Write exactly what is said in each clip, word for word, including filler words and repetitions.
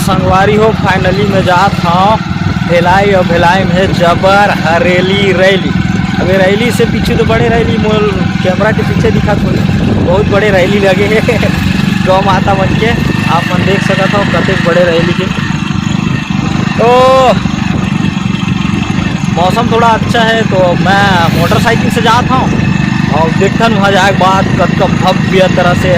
संगवारी हो, finally मैं जात हव भिलाई, अउ भिलाई में जबर हरेली रैली। अब ये रैली से पीछे तो बड़े रैली मोर कैमरा के पीछे दिखत होही, बहुत बड़े रैली लगे हे गौ माता मन के। आप मन देख सकत हव कतेक बड़े रैली हे। तो मौसम थोड़ा अच्छा है तो मैं मोटरसाइकिल से जात हव अउ देखथन वहाँ जाए के बाद कतका भव्य तरह से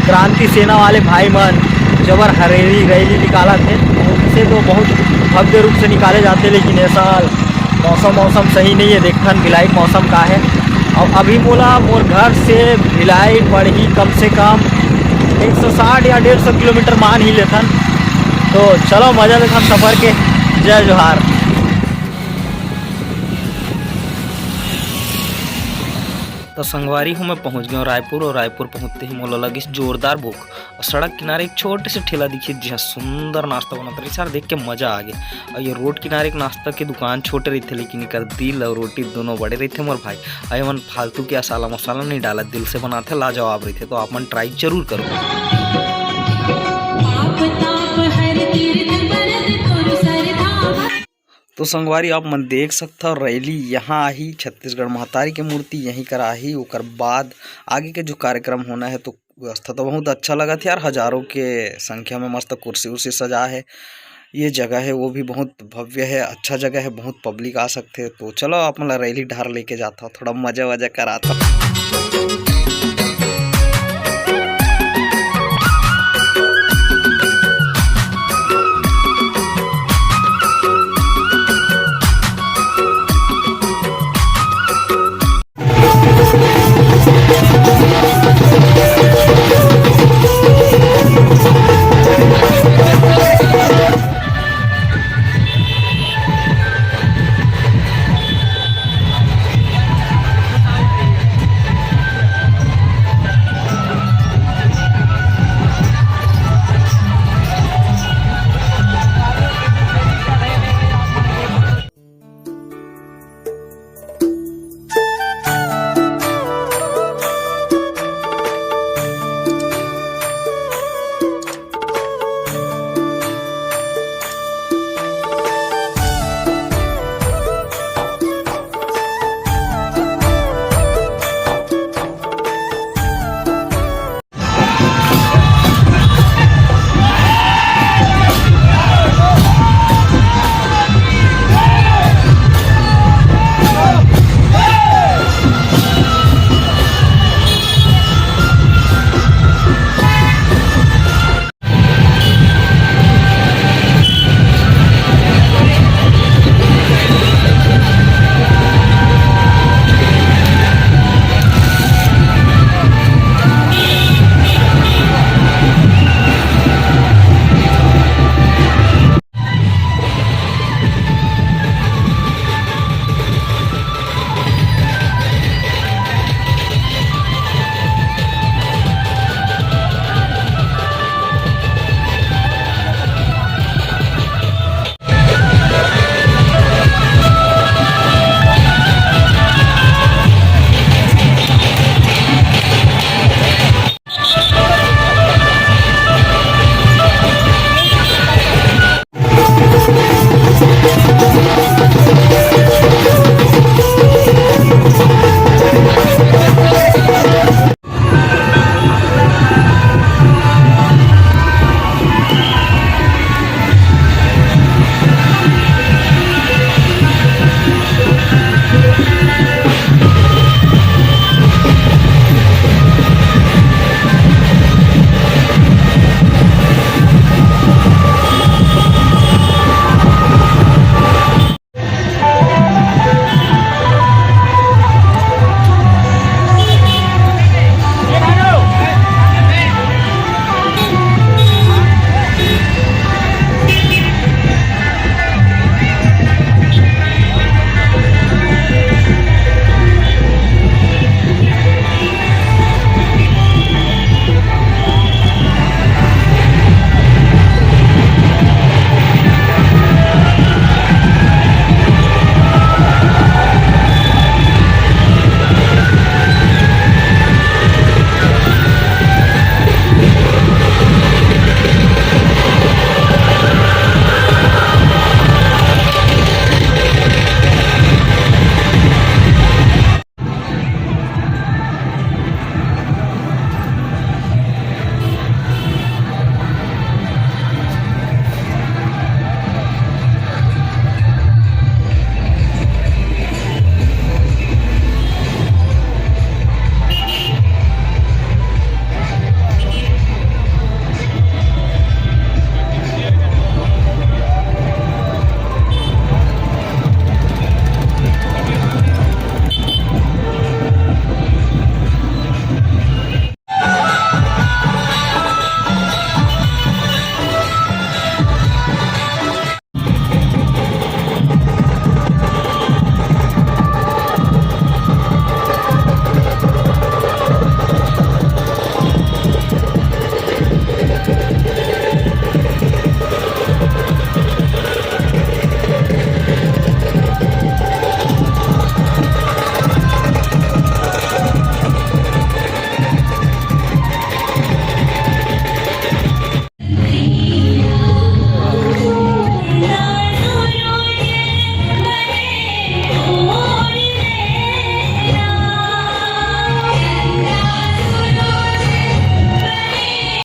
क्रांति सेना वाले भाई मन जबर हरेली रैली निकालत हे। उनसे तो बहुत भव्य रूप से निकाले जाते, लेकिन ये साल मौसम मौसम सही नहीं है। देखथन भिलाई के मौसम का है। अउ अभी मोला मोर घर से भिलाई पड़ही कम से कम एक सौ साठ या डेढ़ सौ किलोमीटर मान ही लेथन। तो चलो मजा लेथन सफर के। जय जोहार। तो संगवारी हो, मैं पहुंच गया हूँ रायपुर, और रायपुर पहुंचते ही मोला लगिस जोरदार भूख। और सड़क किनारे एक छोटे से ठेला दिखिस, जिहाँ सुंदर नाश्ता बनत रहिस यार, देख के मजा आ गया। और ये रोड किनारे एक नाश्ता की दुकान छोटे रहिथे, लेकिन एकर दिल और रोटी दोनों बड़े रहिथे मोर भाई। और एमन फालतू के असाला मसाला नहीं डालत, दिल से बनाथे, लाजवाब रहिथे। तो आप मन ट्राई जरूर करो। पाप ताप हर तीर्थ बरत तोर सरधाम। तो संगवारी, आप मन देख सकथव, रैली यहाँ आही, छत्तीसगढ़ महतारी के मूर्ति यहीं कर आही। ओकर बाद आगे के जो कार्यक्रम होना है, तो व्यवस्था तो बहुत अच्छा लगत हे यार, हजारों के संख्या में मस्त कुर्सी उर्सी सजा है। ये जगह है वो भी बहुत भव्य है, अच्छा जगह है, बहुत पब्लिक आ सकथे। तो चलो, आप मन ला रैली डहर लेके जात हव, थोड़ा मजा वजा करात हव।